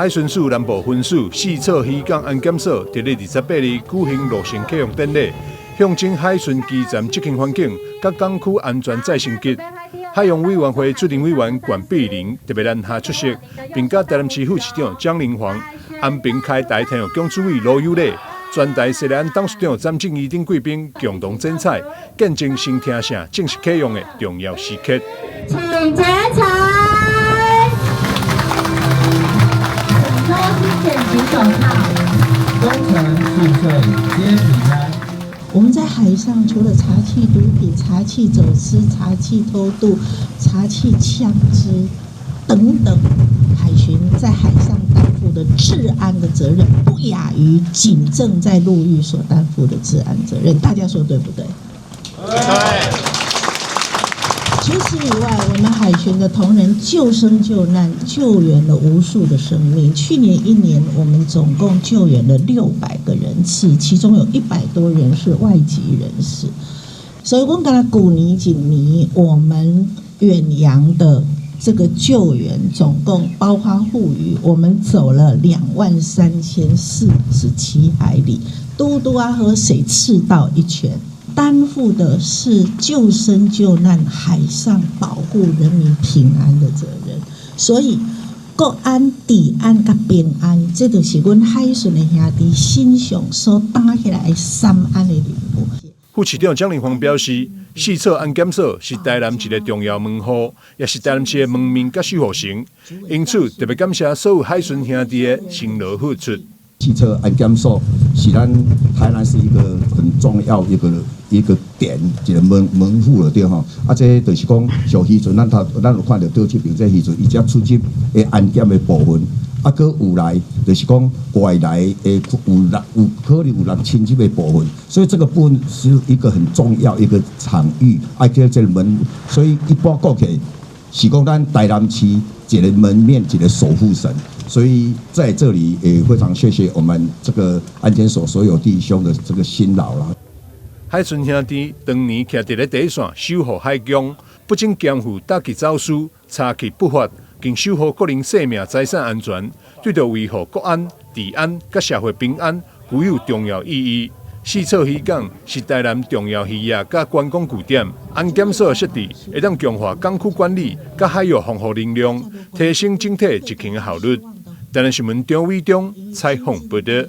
海巡署南部分署四草漁港安檢所佇咧28日舉行落成啟用典禮，象徵海巡基層執勤環境佮港區安全再升級。海洋委員會主任委員管碧玲特別南下出席，並佮台南市副市長蔣玲煌、安平開台田玉江主委羅有禮、全台西來庵董事長詹正義等貴賓共同剪彩，見證新廳舍正式啟用的重要時刻。請剪彩。請收金剪輯手套。工程順遂，皆平安。我們在海上除了查緝毒品、查緝走私、查緝偷渡、查緝槍支等等，海巡在海上擔負的治安的責任，不亞於警政在陸域所擔負的治安責任。大家說對不對？對。除此以外，我們海巡的同仁救生救難，救援了無數的生命。去年一年，我們總共救援了600個人次，其中有100多人是外籍人士。所以，阮敢若舊年一年，我們遠洋的這個救援總共包括護漁，我們走了23,047海里，拄拄仔好踅赤道一圈。擔負的是救生救難、海上保護人民平安的責任，所以國安、治安佮平安，這就是阮海巡的兄弟身上所擔起來的三安的任務。副市長蔣玲芳表示，四草安檢所是台南一個重要門戶，也是台南市的門面佮守護神，因此特別感謝所有海巡兄弟的辛勞付出。四草安檢所是咱台南是一個很重要一個點，一個門戶了對吼。啊，這就是講像漁船，咱有看著倒這爿這漁船，伊才出入的安檢的部分。啊，閣有來就是講外來的有人有可能有人侵入的部分，所以這個部分是一個很重要一個場域，啊，叫這個門，所以一般講起來是講咱台南市一個門面，一個守護神。所以在這裡也非常謝謝我們這個安檢所所有弟兄的這個辛勞啦。海巡兄弟當年徛佇咧第一線守護海疆，不僅肩負打擊走私、查緝不法，更守護國人生命財產安全，對著維護國安、治安佮社會平安具有重要意義。四草漁港是台南重要漁業佮觀光據點，安檢所設置會當強化港區管理佮海域防護能力，提升整體執勤的效率。台南新聞張偉忠採訪報導。